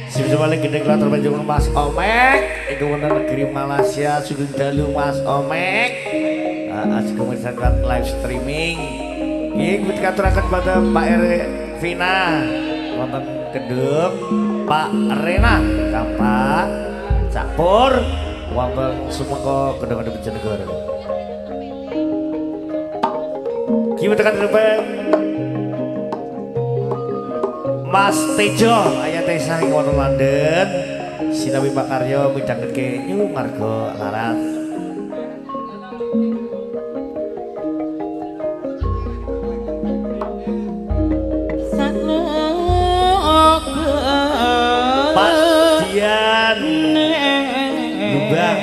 Sip paling gede kula terpanjung Mas Omek iku wonten negeri Malaysia sugeng dalu Mas Omek. Heeh, sugeng live streaming. Nggih katuraken pada Pak Vina wonten Kedung, Pak Rena Kampak Cak Pur wonten Sumengko Kedung-Kedung Bojonegoro. Ki tekan Mas Tejo ayah Tesa ing wonten London sinawi makarya midhangetke New Margo Laras. Pak Dian Lubang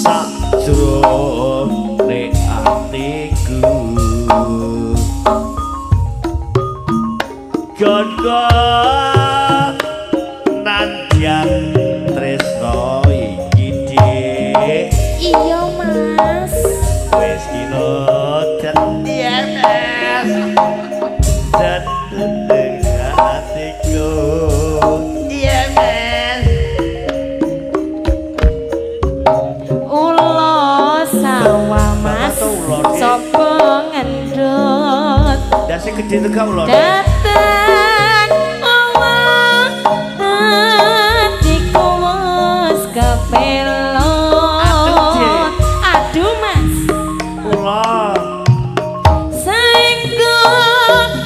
Sakjrone atiku Gondgo nandyan tresno iki Dik. Iya Mas. Wis kinodhet Mas. Jateng atiku. Iya Mas. Ulo sawah Mas. Sapa ngendut? Dase gedhe tegak ulo. Dateng omah atiku wis kepelot. Aduh Mas. Ulo. Saengga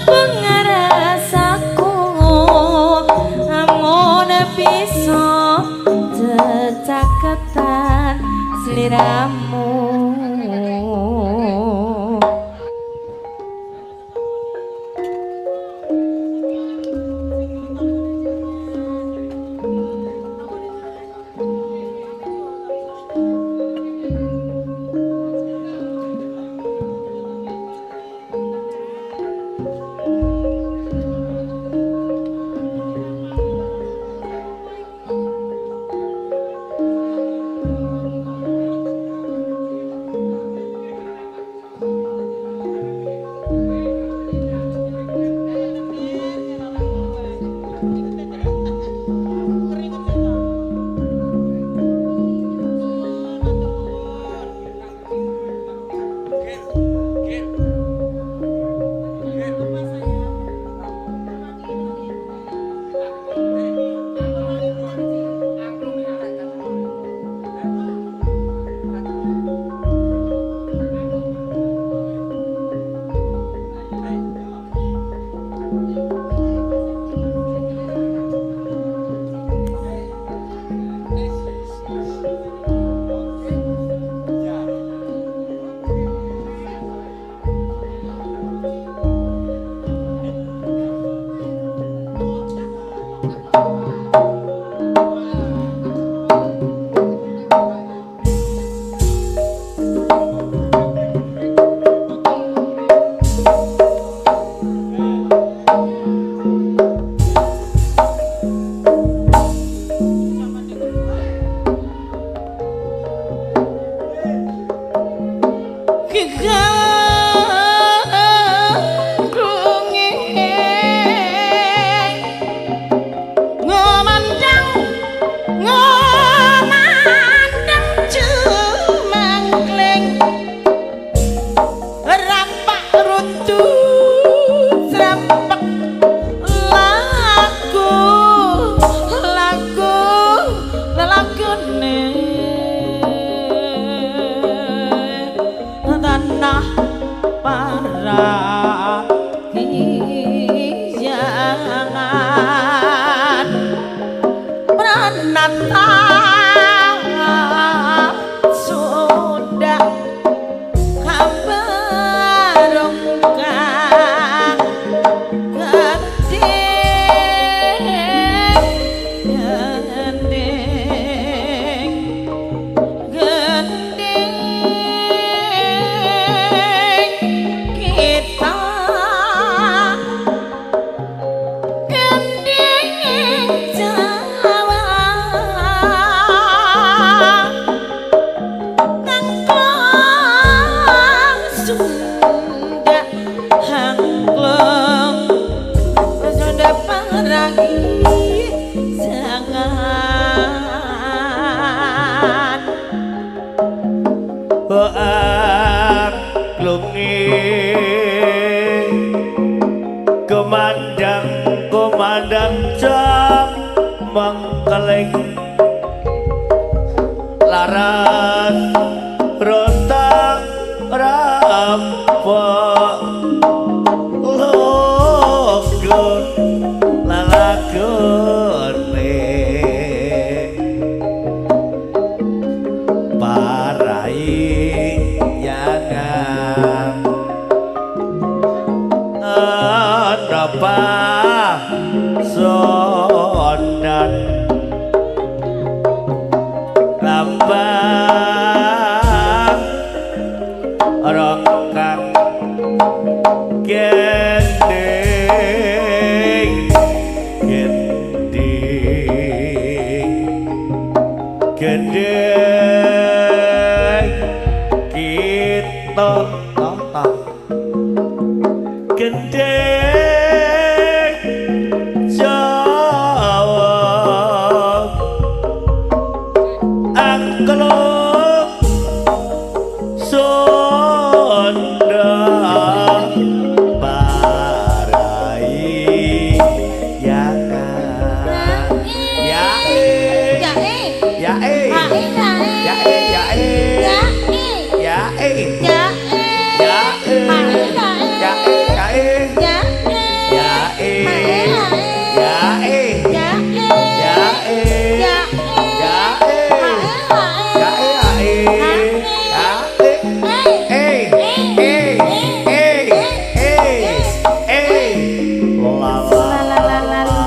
pengerasaku amun bisa cecaketan sliramu. Kumandang jam mengkeling laras rontak rampok logo lalagone parai yangan apa sonan lambat Gendeng kita tata gendeng Jawa angklung Sunda parai ya ya ya ya e ya e ya e ya e ya e ya e ya e ya e ya e ya e ya e ya e ya e ya e e e e e la la la la la.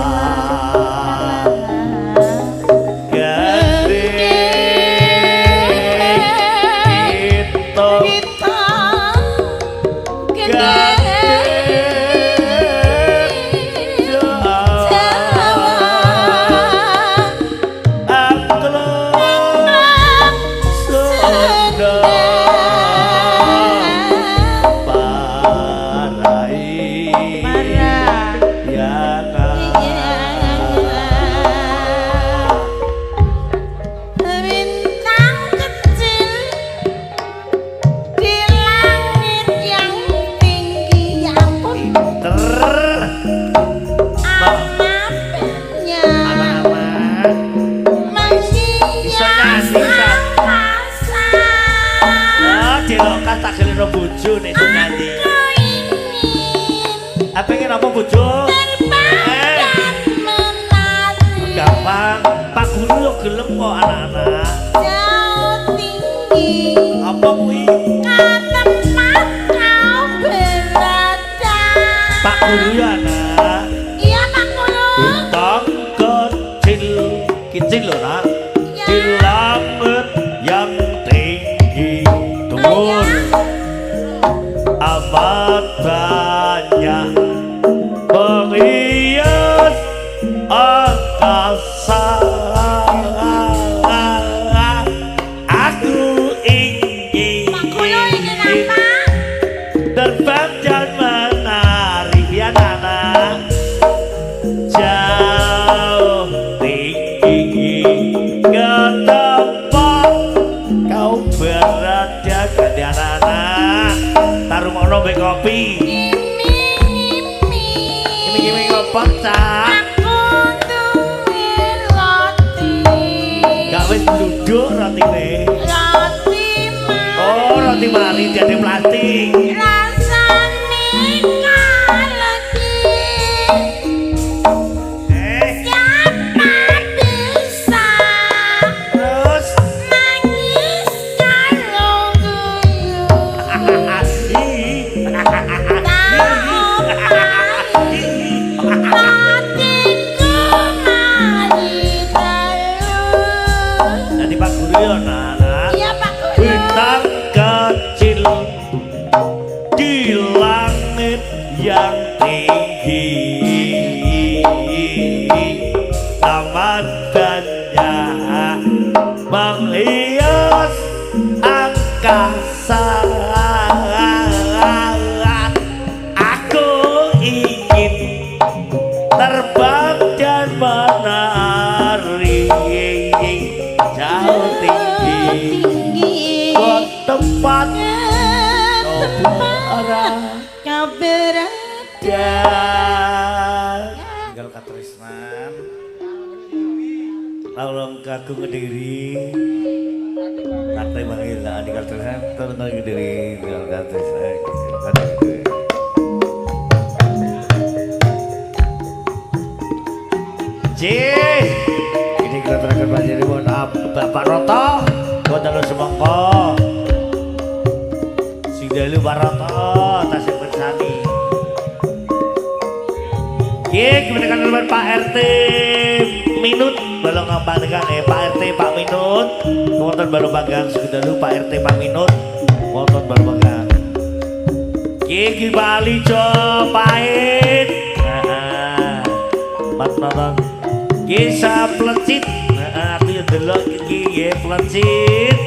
Delok iki nggih plecit.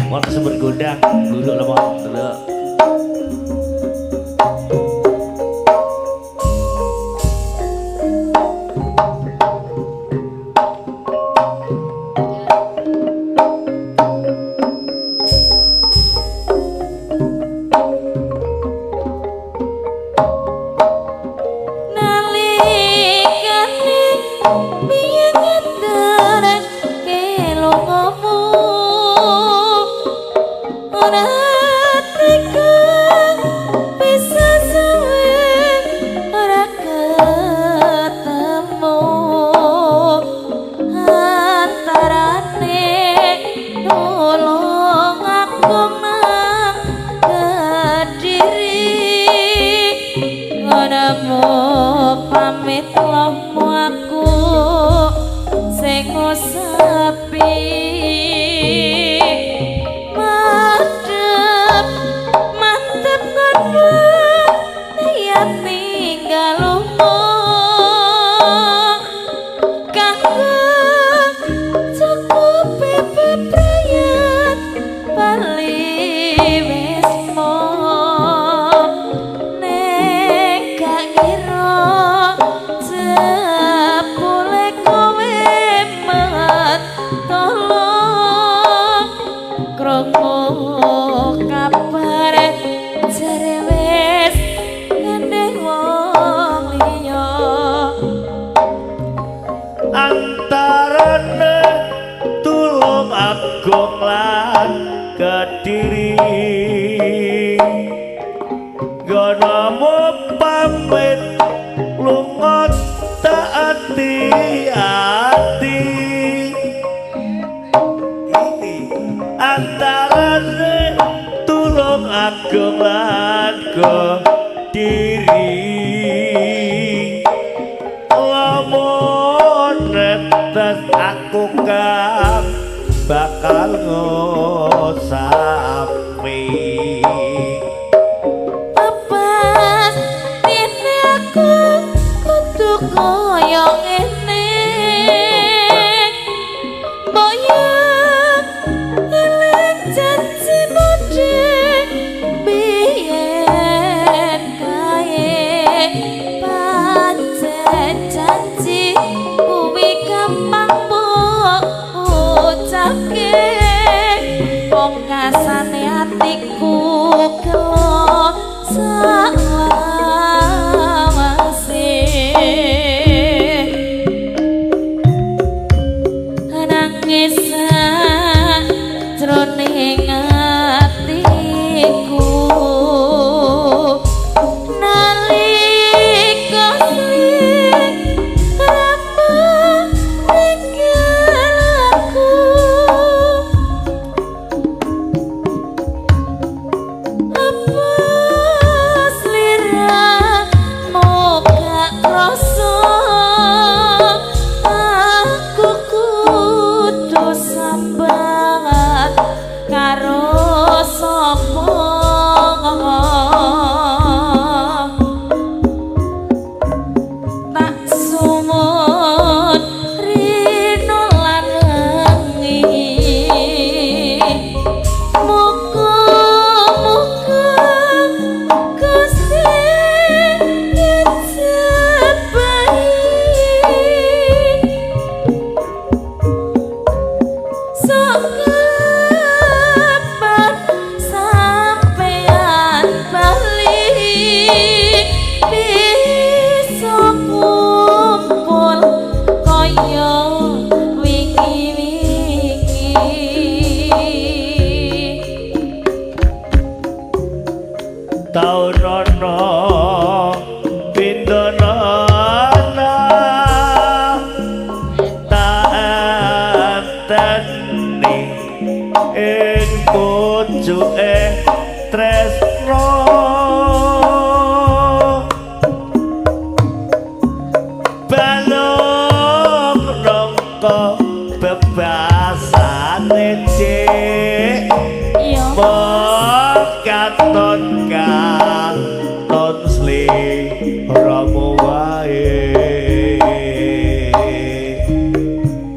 Wonten sumber gondang, duduk lemon delok.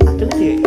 Aduh, Dik.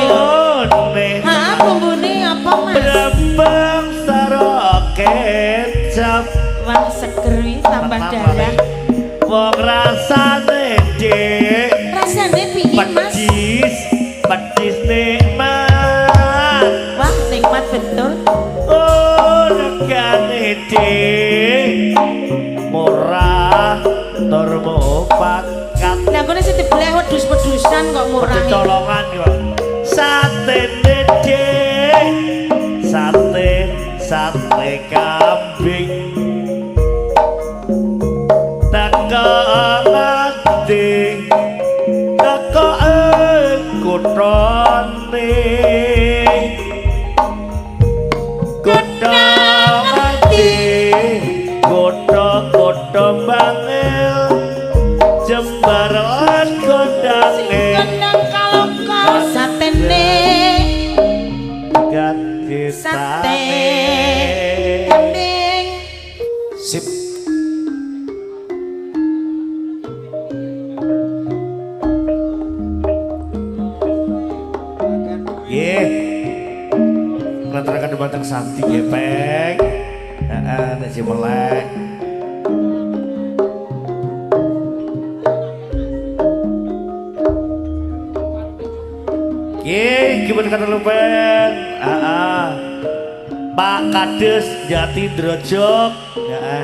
Bumbune. Ha, bumbune apa, Mas? Brambang saro kecap. Wah, seger iki tambah darah. Wong rasane, Dik. Rasane piye, Mas? Pedis, pedis nikmat. Wah, nikmat betul. Oh, regane, Dik. Murah tur mufakat. Lah kene sing dibeleh wedhus-wedhusan kok murah. Wedhus colongan kok. Satene, Dik. Sate, sate kambing. Teko ngendi? Teko ing kuthane. Kutha ngendi? Kutha-kutha Bangil. Jembar lan kondange. Kondang kaloko satene. Ganti Sate kambing. Sip. Nggih. Ngaturaken dumateng Santi Gepeng. Heeh, nek si melek. Nggih, gimana kata lupen? Heeh. Pak Kades Jati Drojok. Heeh.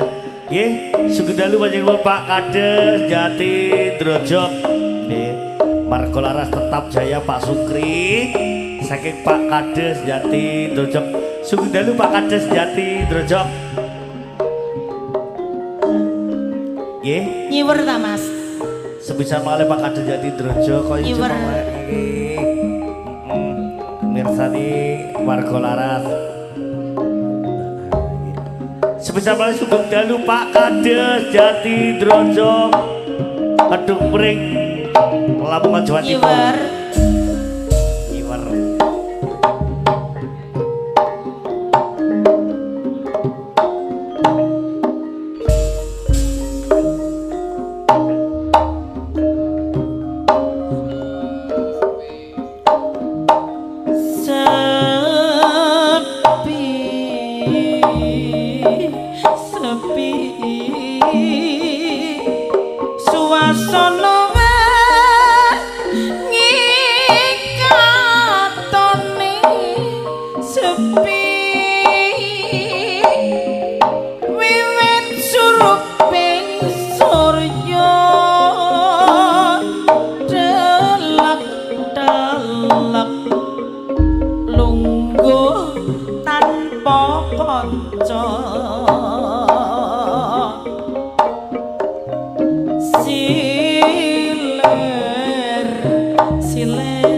Nggih, sugeng dalu panjenengan Pak Kades Jati Drojok. Nggih. Margo Laras tetap jaya Pak Sukri. Saking Pak Kades Jati Drojok. Sugeng dalu Pak Kades Jati Drojok. Nggih, Nyiwer ta, Mas? sebisa malih Pak Kades Jati Drojok kaya Nyiwer. iki. Mirsani warga Laras. Sebisa malih sugeng dalu Pak Kades Jati Drojok. Kedung Pring Lamongan Jawa Timur. Nyiwer. Nyiwer. Sepi, sepi, suasana wengi katone sepi, wiwit suruping surya delek delek lungguh tanpa kanca. Siler, siler,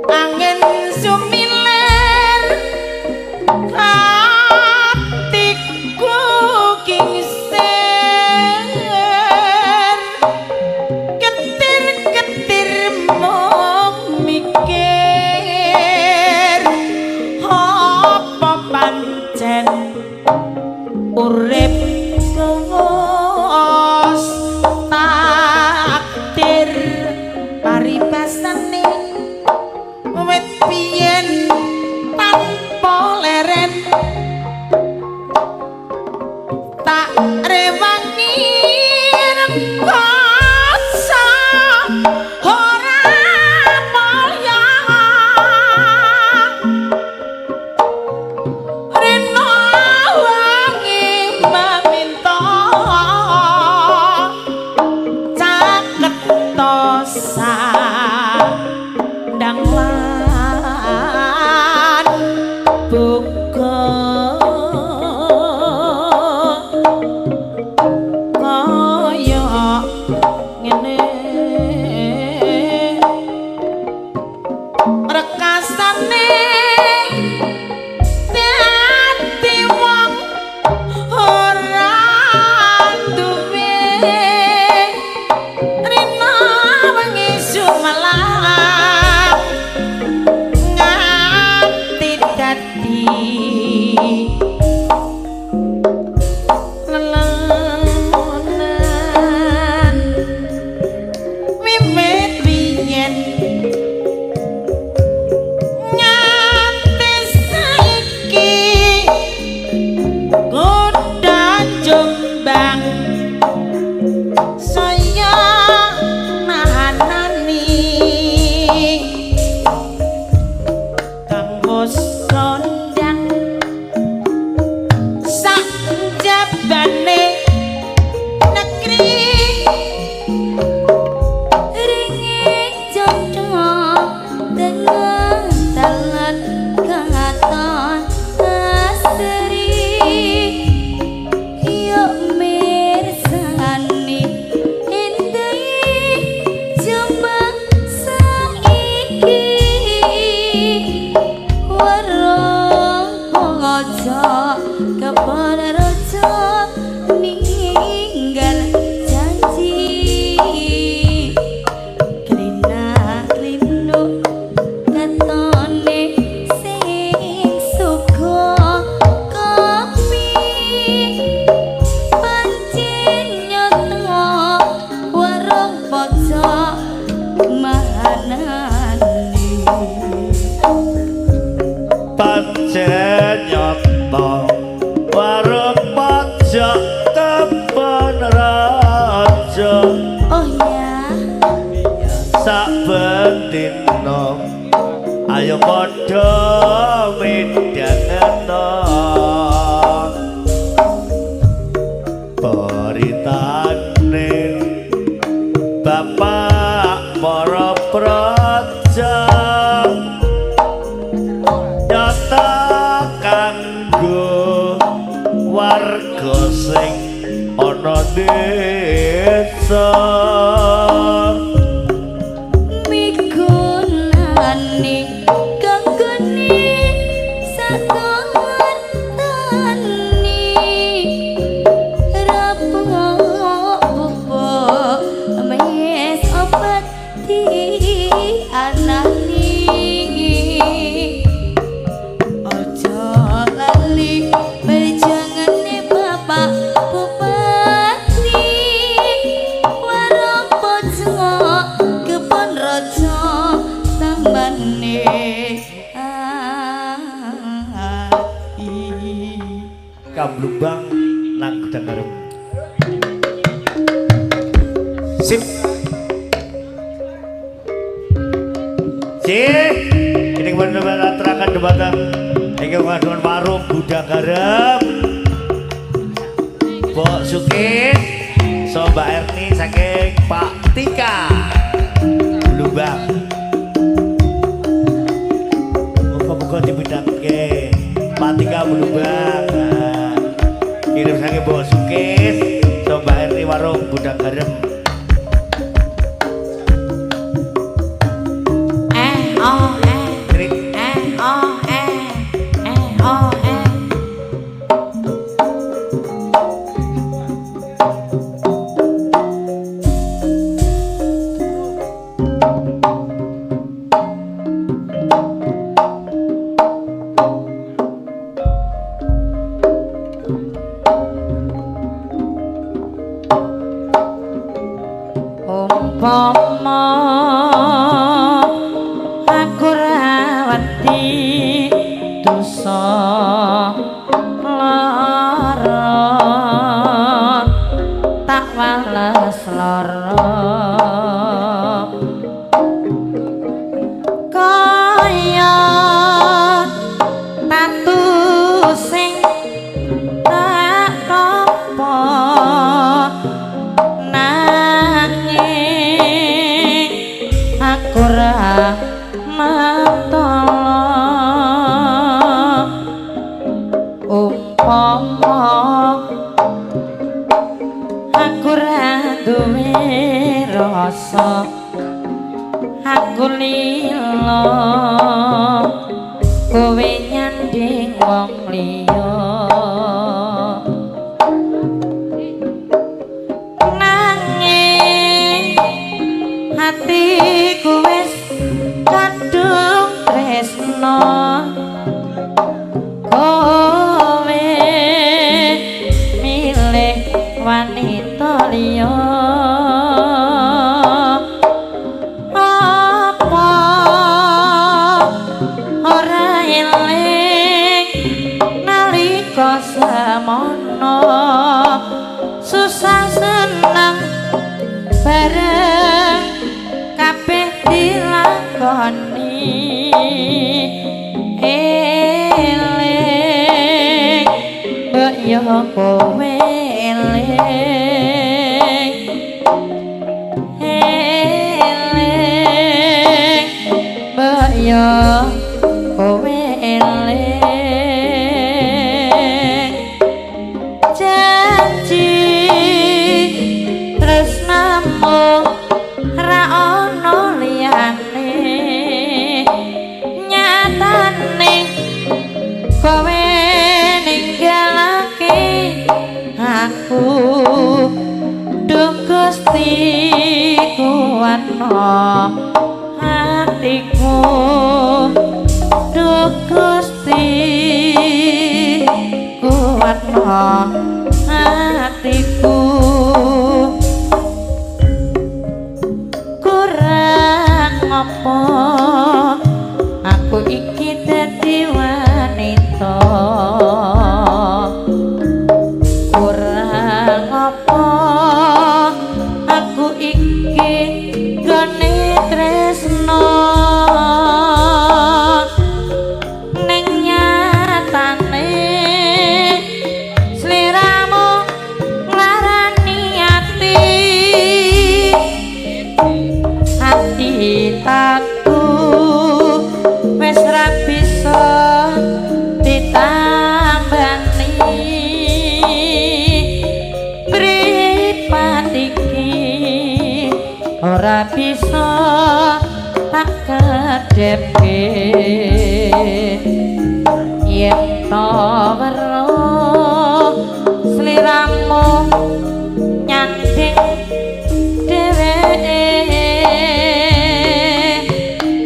angin sumilir atiku kingsir, ketir-ketir mung mikir apa pancen urip wis takdir paribasane wit biyen tanpa leren tak rewangi rasa ora mulya. Rino wangi maminta caket sandang lan buka kaya ngene rekasane dadi wong ora duwe. Rina wengi sumelang nganti dadi lelamunan wiwit. kanggo warga sing ana desa. Migunani kanggone sakartani rapo mes obat di anani. Ojo lali berjangane Bapak Bupati Waropojo Kebon Rojo tambane ati. Kablubang nang Gudang Garam. Sip. Sip. Ini kemarin aturaken dhumateng ingkang kagungan warung Gudang Garam. Mbok Sukit, so Mbak Erni saking Pak Tika Blubang. Muga-muga dipindhake Pak Tika Blubang. Nah, kirim saking Mbok Sukit, so Mbak Erni warung Gudang Garam. Eh oh eh. Krik. Eh oh eh. Eh oh eh. Umpama aku ra wedi dosa lara tak wales lara kaya tatu sing tak tampa nanging aku ra mentala. Umpama aku ra duwe rasa aku lila kowe nyanding wong liya nanging hatiku wis kadung tresno kowe milih wanita liya. Apa ora eling nalika semono susah seneng bareng kabeh dilakoni. Eling mbok yo kowe eling eling mbok yo kowe eling janji tresnamu ra ono liyane nyatane kowe ninggalake aku. Duh Gusti kuwatno hatiku, duh Gusti kuwatno hatiku. Kurang apa aku iki dadi wanita, kurang apa aku iki gone tresno ning nyatane sliramu ora bisa tak kedhepke yen to weruh sliramu nyanding dheweke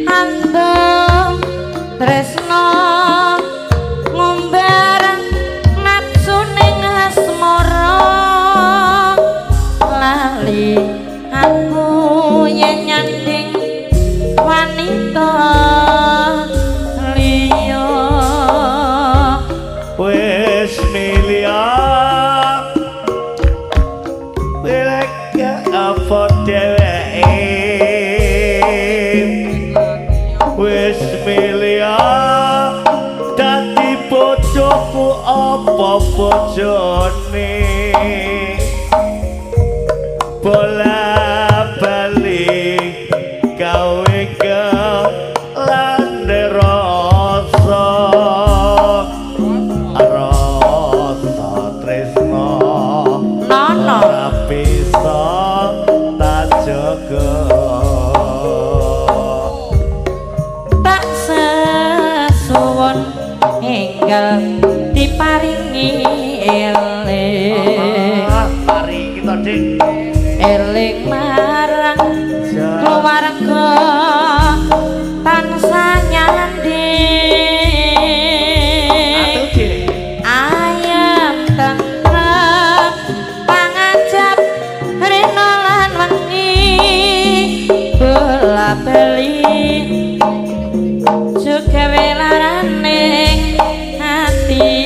andong tresno ngumbar nafsu ning asmara lali aku yen nyanding wanita liya. Wis milih apa dheweke wis milih dadi bojoku apa bojone bola bali gawe kelane rasa rasa tresno nono ora bisa tak jaga. Tak sesuwun enggal diparingi eling Paringi to Dik eling marang keluarga tansah nyanding Atuh Dik ayam tentrem pangajap rina lan wengi bola bali juga laraning ati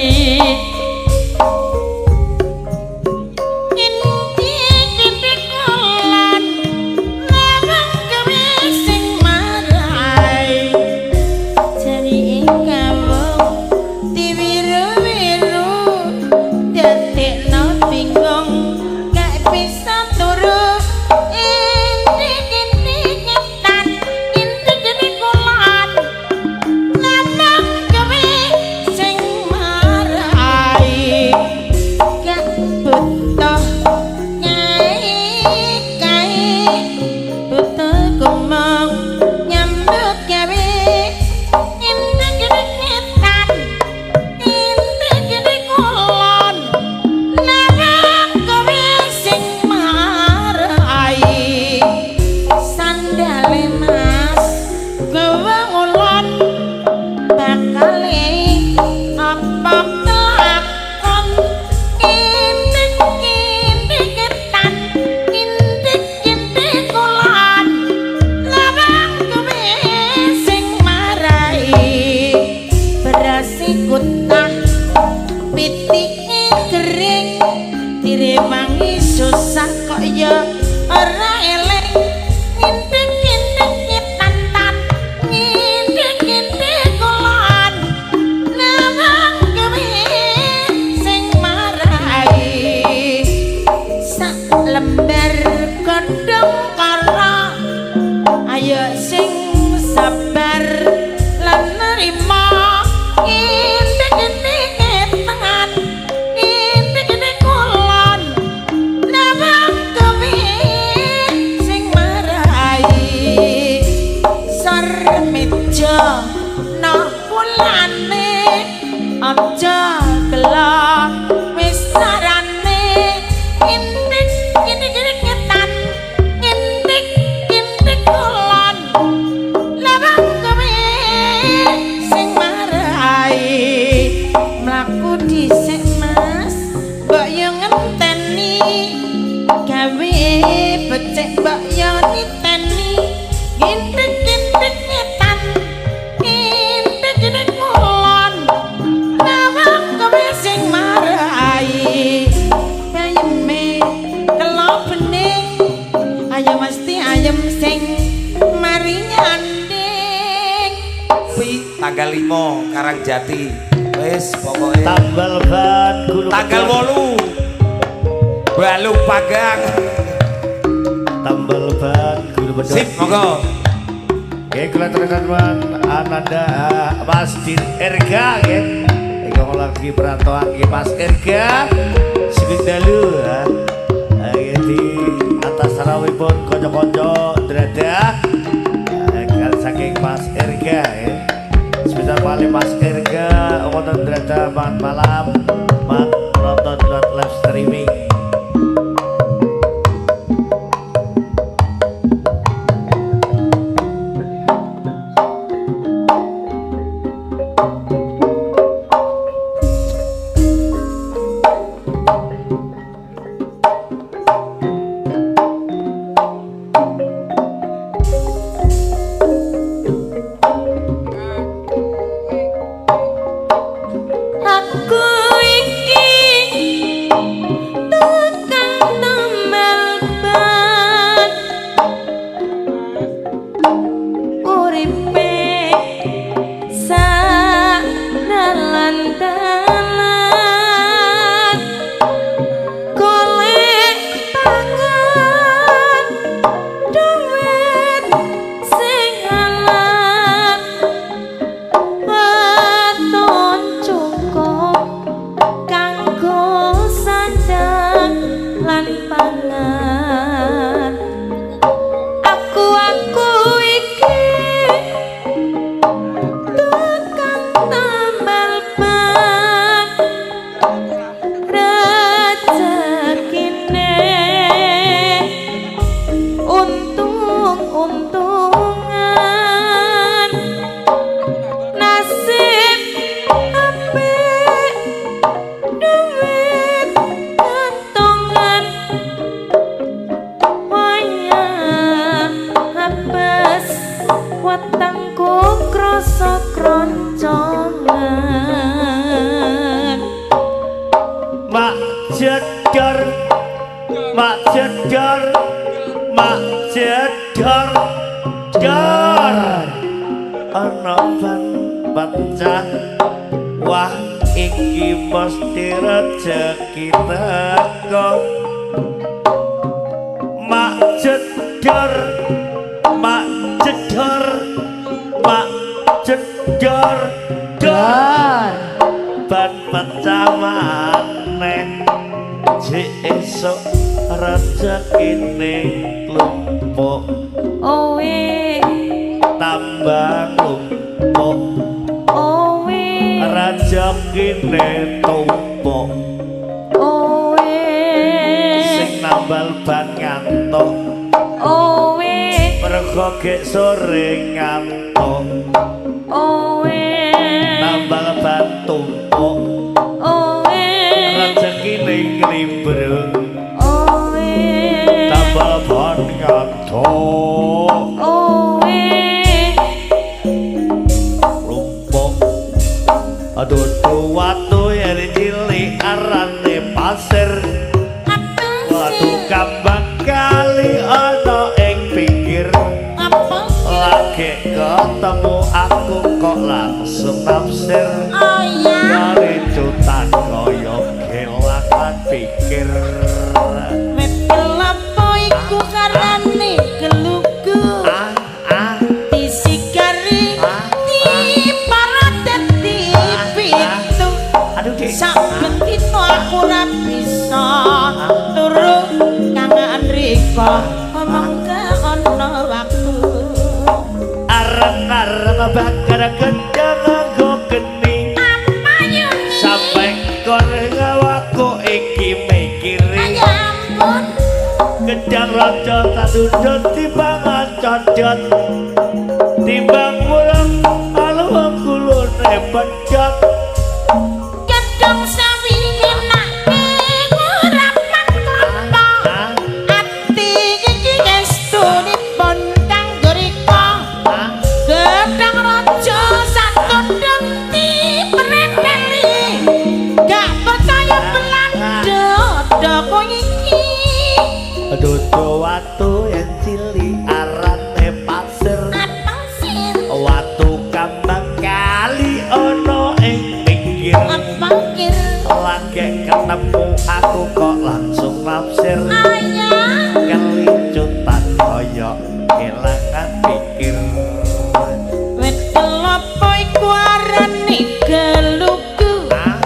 Susah kok ya ora eling ngintip-ngintip nyetan-tan ngintip-ngintip kulon nawang gawe sing marai sak lembar godhong kara ayo sing sabar lan nerima ngintip-ngintip nyetan ngintip-ngintip kulon nawang gawe sing marai sor meja no kulane aja gela wis sarane ngintip ngintip ngetan ngintip ngintip kulon lawang gawe sing marai mlaku dhisik Mas mbok yo ngenteni gawe becik mbok yo niteni ngintip ngintip ngetan ngintip ngintip kulon lawang gawe sing marai bayeme kelo bening ayo mesti ayem sing mari nyanding. Kuwi tanggal 5 Karangjati. Wis pokoke tambal ban Gunung tanggal 8 Balung Panggang. Tambal ban Gunung Bedog. Sip monggo. Nggih kula aturaken Ananda Mas Din Erga nggih. Ingkang lagi perantauan nggih Mas Erga. Sugeng dalu ha. Nggih di atas sarawipun kanca-kanca Drada. Saking Mas Erga ya. Spesial paling Mas Erga wonten Drada malam malam nonton live streaming. Aku iki tukang tambal ban, uripe sak dalan-dalan, golek pangan duit sing halal, waton cukup kanggo sandang lan pangan. Aku iki tukang tambal ban, rezekine untung-untungan, nasib apik duit kantongan, wayah apes wetengku krasa kroncongan. Mak jedor, mak jedor, mak jedor, dor. Ana ban pecah, wah iki mesti rejeki teko. Mak jedor, mak jedor, mak jedor, dor. Ban pecah maneh, jek esuk rezekine klumpuk, Owe tambah klumpuk, owe rezekine tumpuk, owe sing nambal ban ngantuk, owe mergo gek sore ngantuk, owe nambal ban tumpuk, owe rezekine nglimbrung, owe tambal ban ngantuk, owe lumpuk. Aduh watu yen cilik arane pasir, watu kambang kali ana ing pinggir, lagi ketemu aku kok langsung nafsir, kalicutan kaya kelangan pikir. Wit kelapa iku karane gelugu, Ah ah disigari diparat dadi pitu. Aduh Dik. Saben dina aku ora bisa turu kangen rika, omong ana waktu. Areng-areng bakar gedang nganggo geni, apa yuni sampai koreng awakku iki mikiri, ya ampun gedang raja sadudut timbangan codot, timbang mureng aluwung kulune pedhot. Gedung sawi ngenake ngurapan kelapa, Ah Ati iki estunipun kanggo rika, ah gedang raja satundhung diprenteli, gak percaya belanda doko iki. Dudu watu yen cilik arane pasir, apa sir watu kambang kali ana ing pinggir, apa kir lagi ketemu aku kok langsung nafsir, ayah kelicutan kaya kelangan pikir. Wit kelapa iku arane gelugu, Ah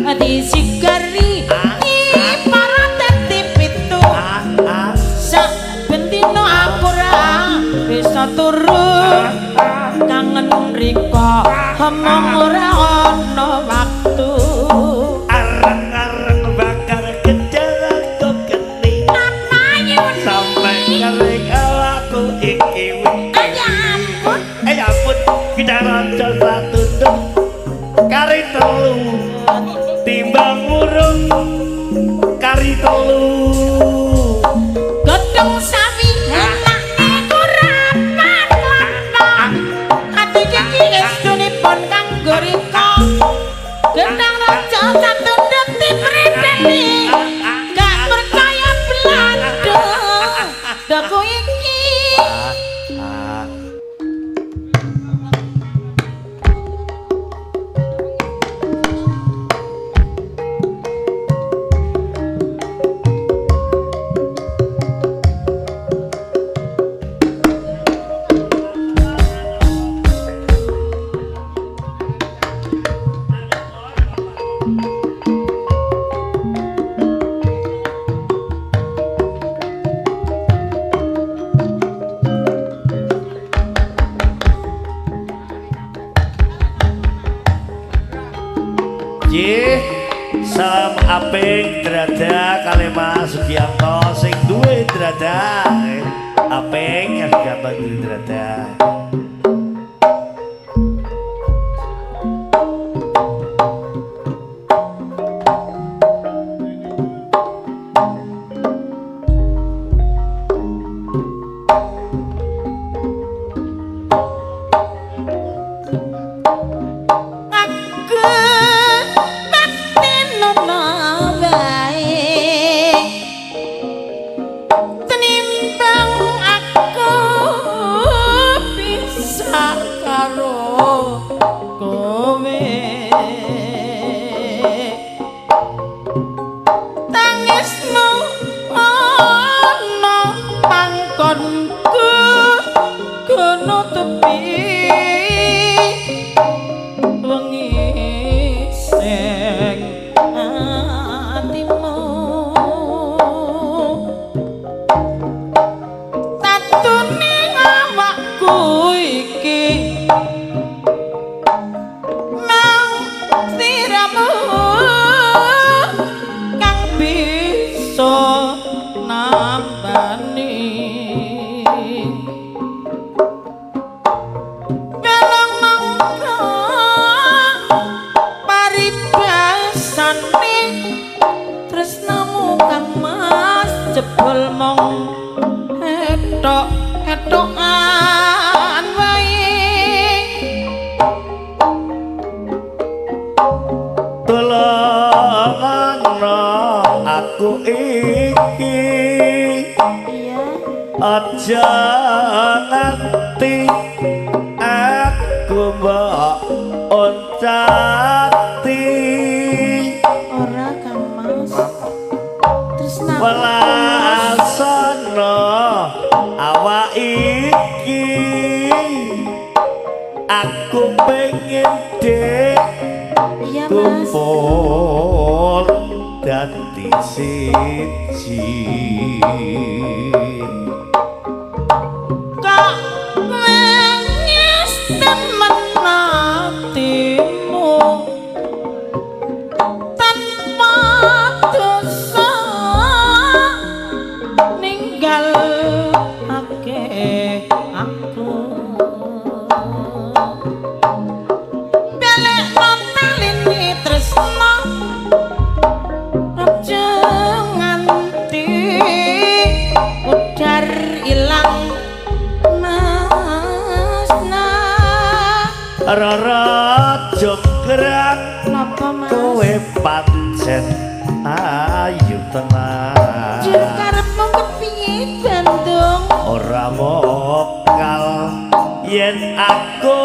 ah disigari diparat dadi pitu. Ah ah Saben dina aku ora turu kangen rika omong ora ana waktu areng-areng bakar kejalan kok geni sampai kering awakku iki Ya ampun. Eh ampun kita raja satu tunduk kari telu timbang murung kari telu godhong sawi enake kurapan lapak ati iki estunipun kanggo rika gendang raja satunduk dipreteli gak percaya blando daku iki. Nggih, salam apik drada kali Mas Sugianto sing duwe drada. Apik ya Sugianto duwe drada. Aja nganti aku mbok oncati ora Kang Mas tresnaku welasana awak iki aku pengen dek iya Mas kumpul dadi siji. Kok wis temen atimu tanpa dosa ninggal ake aku belekno taline tresno aja nganti udar ilang masna. Rara jonggrang napa Mas kowe pancen ayu tenan jur karepmu kepiye Bandung ora mokal yen aku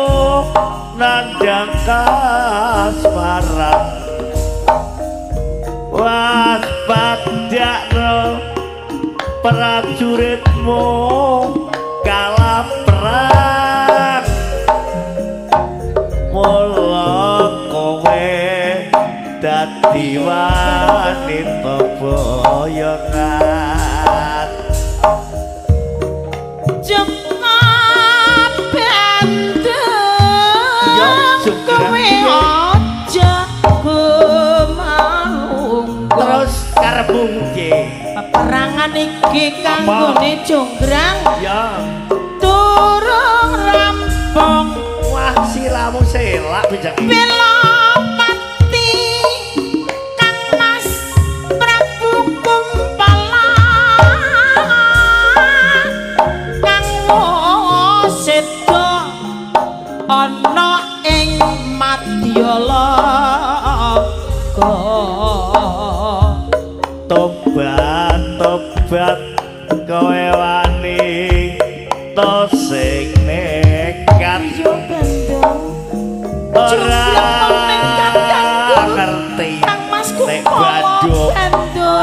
nandhang kasmaran waspadakno prajuritmu kalah perang mula kowe dadi wanita boyongan. Jepang Kowe aja gumalungguh. Terus karepmu piye? Peperangan iki kanggone jonggrang. Ya. Durung rampung. Wah, siramu selak bijak. Wilapati Kang Mas Prabu Kumpala kang seda ana ing Madyaloka. Tobat, tobat kowe wani to sing nekat. Yo Bandung. Ora ngerti Kang Mas nek Kumpala Bandung Bandung.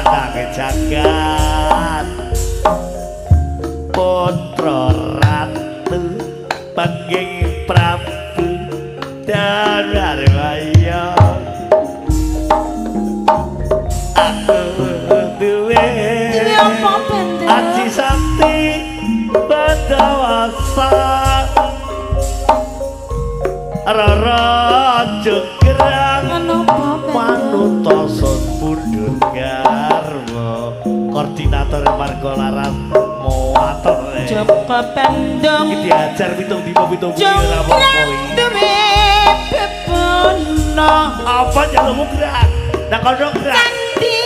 Anake jagat putra ratu pengging Prabu Darmaya. Aku duwe Apa Bandung? aji sakti badawasa rara jonggrang Kenapa Bandung? Panuta sun pundhut garwa koordinator Margo Laras Moator. Joko Bandung. Iki diajar 7 dina 7 bengi ora apa-apa Jonggrang iki. duwe bebono. Apa jalukmu gerak? Nah kono gerak. Candi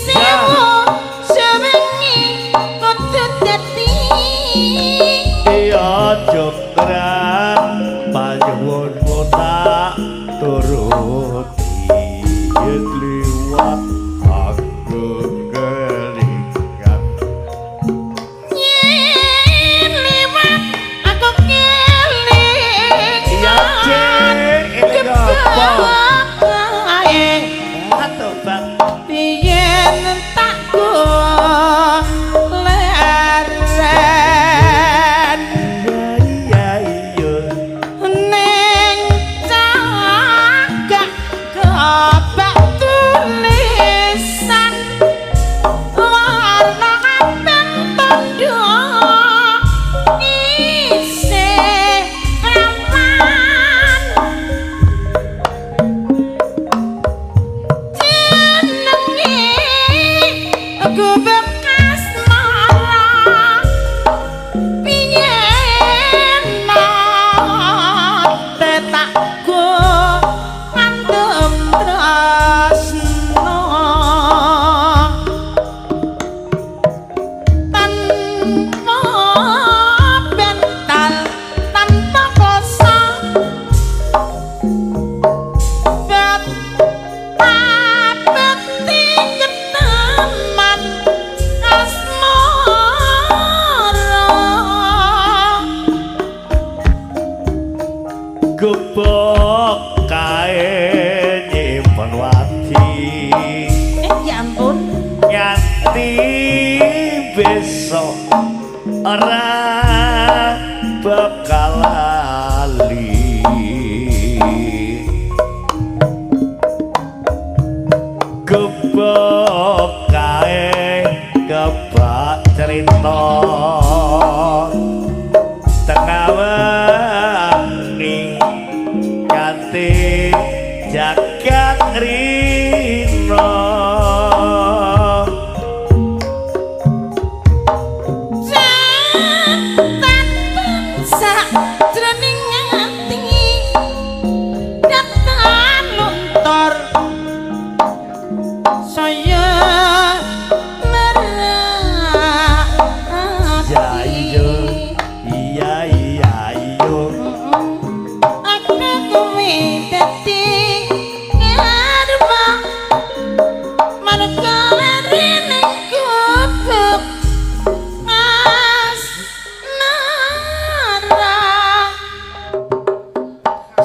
sewu sewengi kudu dadi. Iya jonggrang panyuwunmu tak turuti yen liwat aku kelingan. Yen liwat aku kelingan. Iya Cek, eling apa? Kebae Tobat. yen tak leren Iya iya. ning cagak kebak tulisan warna abang tondo isih rawan jenenge bekas marah piye nate tak go ngandem tresno tanpa bental tanpa kosa betapeti keteman asmara. Gebok kae nyimpen wati Ya ampun. nganti besok ora bakal lali. Gebok kae kebak cerita tengah wengi ganti jagat rino. Jroning ati datan luntur saya merak. Ya iya iya iya iya. Aku kuwi dadi garwa maneka lerene gubuk asmara.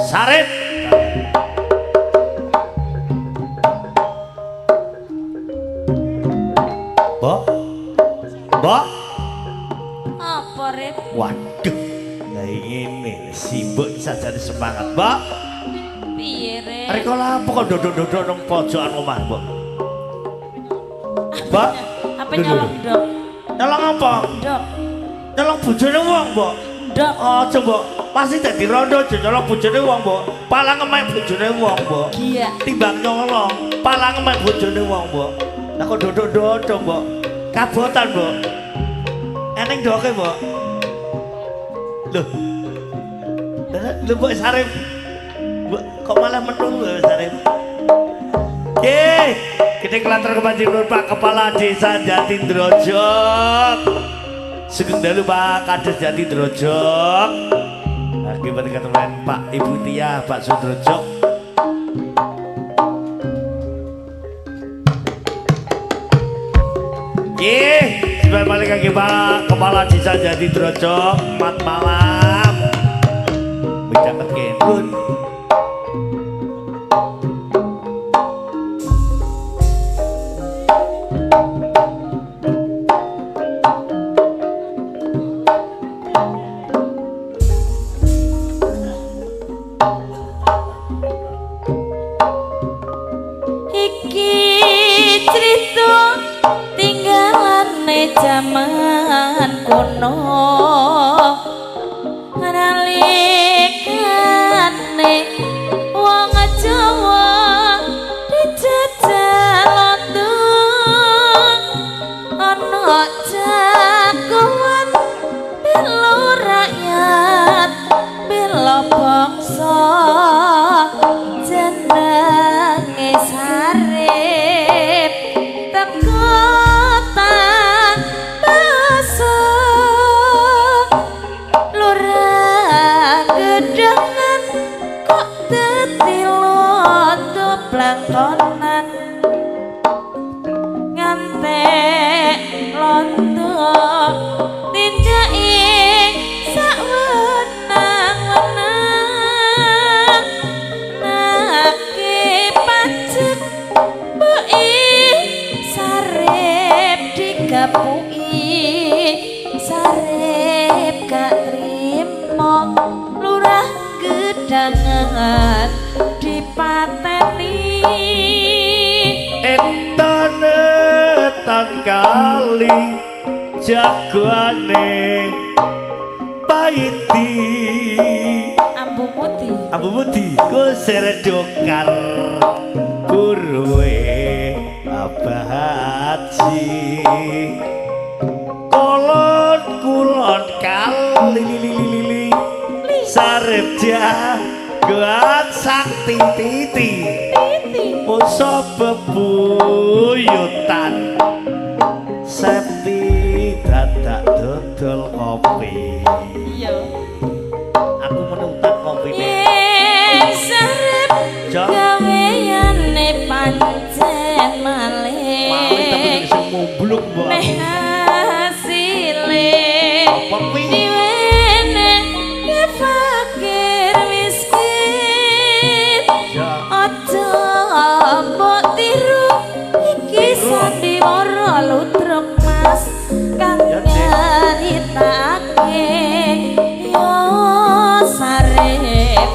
Sarit. Mbok. Mbok. Apa Rip? Waduh. Lah ngene sibuk sajane semangat, Mbok. Piye Rip? Rek lapo kok dodok-dodok nang pojokan omah, Mbok? Mbok. Apa nyolong dok? Nyolong apa? Dok. Nyolong bojone wong, Mbok. ndok. Aja mbok, pasti dadi rondo aja nyolong bojone wong, Mbok. Palang ngemek bojone wong, Mbok. Iya. Timbang nyolong, palang ngemek bojone wong, Mbok. Lah kok dodok-dodok, Mbok. Kabotan, Mbok. Eneng doke, Mbok. Loh. Lho Mbok Sarip. Mbok kok malah menung lho Sarip. Nggih, gede kelater kepanjenengan Pak Kepala Desa Jatidrojok. Sugeng dalu Pak Kades Jatidrojok. Akibat ketemuan Pak Ibu Tia, Pak Sudrojok. Nggih, sebab balik kaki Pak Kepala Desa Jatidrojok, mat malam. Bicara gendun. Iki crita tinggalane jaman kuno. Nalikane wong Jawa dijajah londo, ana jagoan bela rakyat, bela bangsa, jenenge Sarip teko basa lurah gedangan kok dadi londo blangkonan ngantek londo tindake sak wenang-wenang nake pajek mboke Sarip digapuki Sarip gak trimo lurah gedangan dipateni. Etan etan kali jagoane paiti Ambu putih Ambu putih kusir dokar kurwe Abah Haji kolon kulon kali li Sarip jagoan sakti titi musa bebuyutan Septi dadak dodol kopi. Iya. Aku menutang kopi. Yen Sarip Jo. gaweane pancen Maling malih tapi sing mumbluk mbok. meh hasile Apa kuwi? diwene ke fakir miskin. Jo. Aja mbok tiru iki sandiwara ludruk Mas kang Ya, Dik. nyaritakake yo Sarip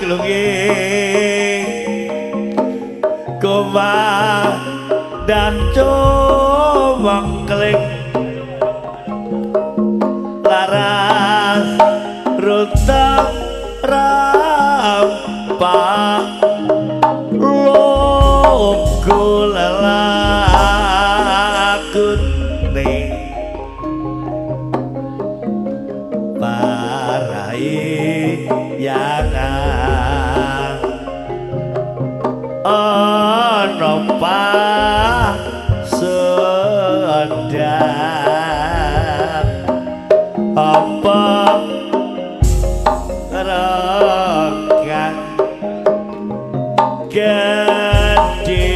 Lunging Koma dan cumengkling laras runtuh rampak lugu lelakune parai yangan ana pasedap apa rekan gending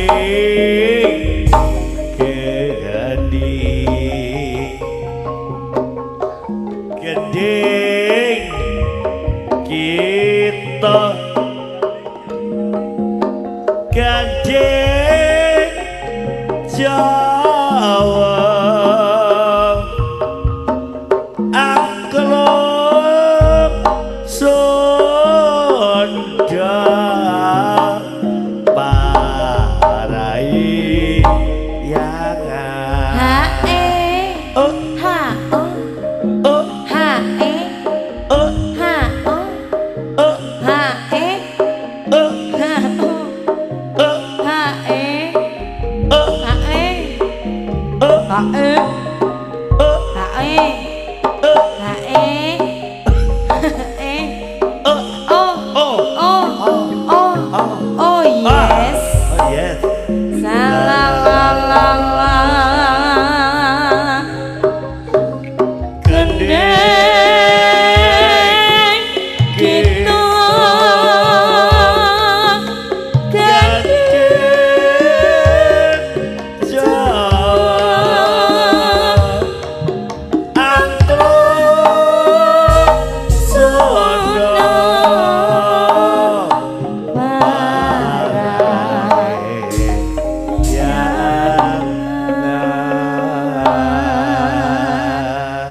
gending gending ki